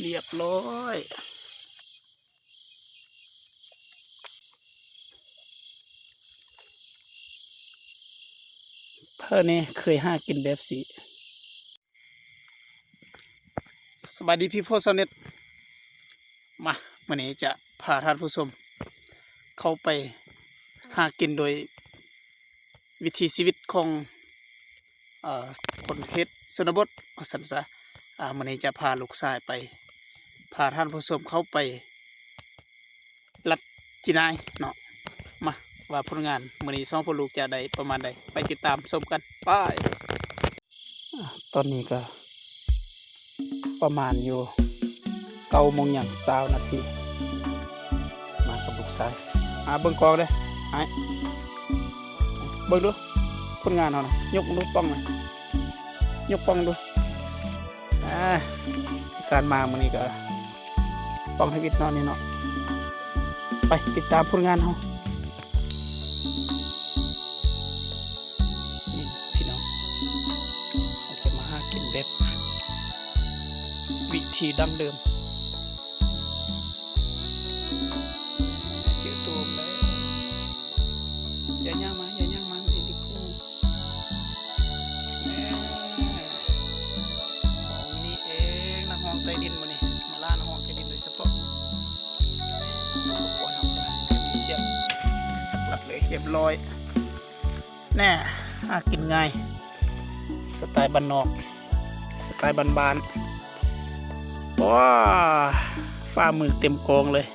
ລຽບຮ້ອຍ. ໃຜແນ່ເຄີຍຫາກິນແບບຊີ້? ສະບາຍດີ People ຊາວເນັດ. ມາ ມື້ນີ້ຈະພາທ່ານຜູ້ຊົມເຂົ້າໄປຫາກິນໂດຍວິຖີຊີວິດຂອງ ເອີ ຄົນເຂດຊົນນະບົດວ່າຊັ້ນຊະ. ອາ ມື້ນີ້ຈະພາລູກຊາຍໄປ ພາທ່ານຜູ້ຊົມເຂົ້າໄປລັດຈີນາຍເນາະ. ມາ ວ່າຜົນງານມື້ນີ້ສອງພໍ່ລູກຈະໄດ້ປະມານໃດ ໄປຕິດຕາມຊົມກັນ. ໄປ. ອາ ຕອນນີ້ກໍປະມານຢູ່ເກົ້າໂມງຫຍັງຊາວນາທີ ມາກັບລູກຊາຍ. ອາ ເບິ່ງກ້ອງເດີ້ ອ້າຍ ເບິ່ງດູຜົນງານເຮົານະ. ຍົກເບິ່ງດູປ່ອງນະ ຍົກປ່ອງດູ. ອາ ການມາມື້ນີ້ກໍປ່ອງທຳອິດເນາະນີ້ເນາະ. ໄປຕິດຕາມຜົນງານເຮົາ. ນີ້ພີ່ນ້ອງ ເຮົາຈະມາຫາກິນແບບວິທີດັ້ງເດີມ. ເຈີໂຕມແລ້ວ. ຢ່າຍ່າງມາ ຢ່າຍ່າງມາ ມັນຊິດິກ. ແມ່ ຫ້ອງນີ້ເອງ ນັກຮ້ອງໃຕ້ດິນມື້ນີ້ ມາລ່ານັກຮ້ອງໃຕ້ດິນໂດຍສະເພາະ. ອຸປະກອນເຮົາກໍມີສຽງສັກຫຼັດເລີຍ ຮຽບຮ້ອຍ. ແນ່ ຫາກິນງ່າຍ ສະໄຕບ້ານນອກ ສະໄຕບ້ານໆ. ວ້າ ຝ່າມືເຕັມກອງເລີຍ.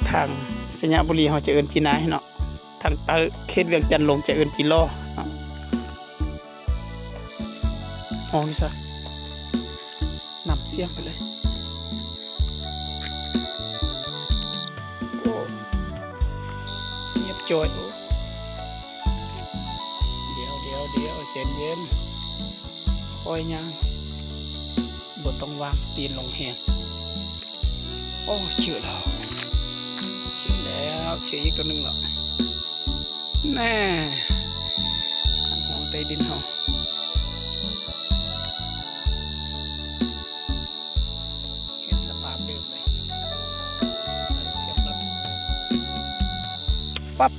ທາງໄຊຍະບູລີເຮົາຈະເອີ້ນຈີນາຍເນາະ, ທາງໃຕ້ເຂດວຽງຈັນລົງຈະເອີ້ນຈີລໍເນາະ. ຫ້ອງຢູ່ໃສ? ນຳສຽງໄປເລີຍ. ໂອ້ ງຽບຈ່ອຍ. ໂອ້ ດຽວ ດຽວ ດຽວ ໃຈເຢັນ. ຄ່ອຍຍ່າງ ບໍ່ຕ້ອງວາງຕີນລົງແຮງ. ໂອ້ ເຈີແລ້ວ ເຈີແລ້ວ ເຈີອີກຕົວໜຶ່ງແລ້ວ. ແນ່ ຫ້ອງໃຕ້ດິນເຮົາ ເຮັດສະພາບເດີມເລີຍ. ໃສ່ສຽບລັດ ປັບ.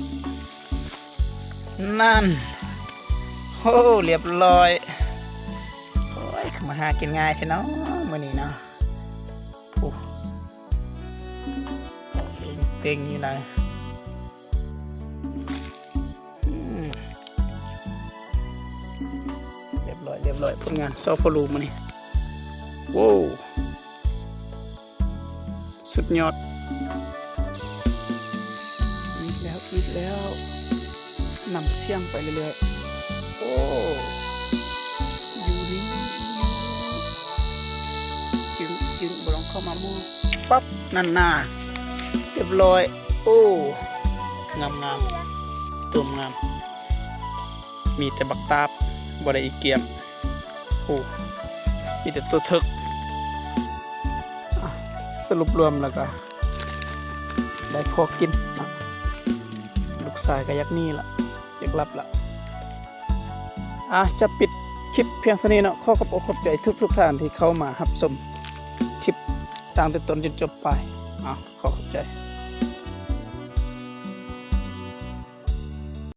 ນັ້ນ ໂອ້ ຮຽບຮ້ອຍ. ໂອ້ຍ ມາຫາກິນງ່າຍແທ້ເນາະມື້ນີ້ເນາະ. ໂອ້ ເຕັງຢູ່ນະ. ອືມ ຮຽບຮ້ອຍ ຮຽບຮ້ອຍ ຜົນງານຊອຟໂຟລູມມື້ນີ້. ໂອ້ ສຸດຍອດ. ອີກແລ້ວ ອີກແລ້ວ ນຳສຽງໄປເລື້ອຍໆ. ໂອ້ ຢູ່ນີ້ ຈຶ່ງ ຈຶ່ງບໍ່ລອງເຂົ້າມາໝູ່. ປັບ ນັ້ນນາ ຮຽບຮ້ອຍ. ໂອ້ ງາມໆ ໂຕງາມ. ມີແຕ່ບັກຕາບ ບໍ່ໄດ້ອີກກຽມ. ໂອ້ ມີແຕ່ໂຕເຖິກ. ອາ ສະຫຼຸບລວມແລ້ວກະໄດ້ພໍກິນເນາະ. ລູກຊາຍກະຢາກໜີລະ ຢາກຫຼັບລະ. ອາ ຈະປິດຄລິບພຽງເທົ່ານີ້ເນາະ. ຂໍຂອບອົກຂອບໃຈທຸກໆທ່ານທີ່ເຂົ້າມາຮັບຊົມຄລິບຕັ້ງແຕ່ຕົ້ນຈົນຈົບໄປ. ອາ ຂໍຂອບໃຈ.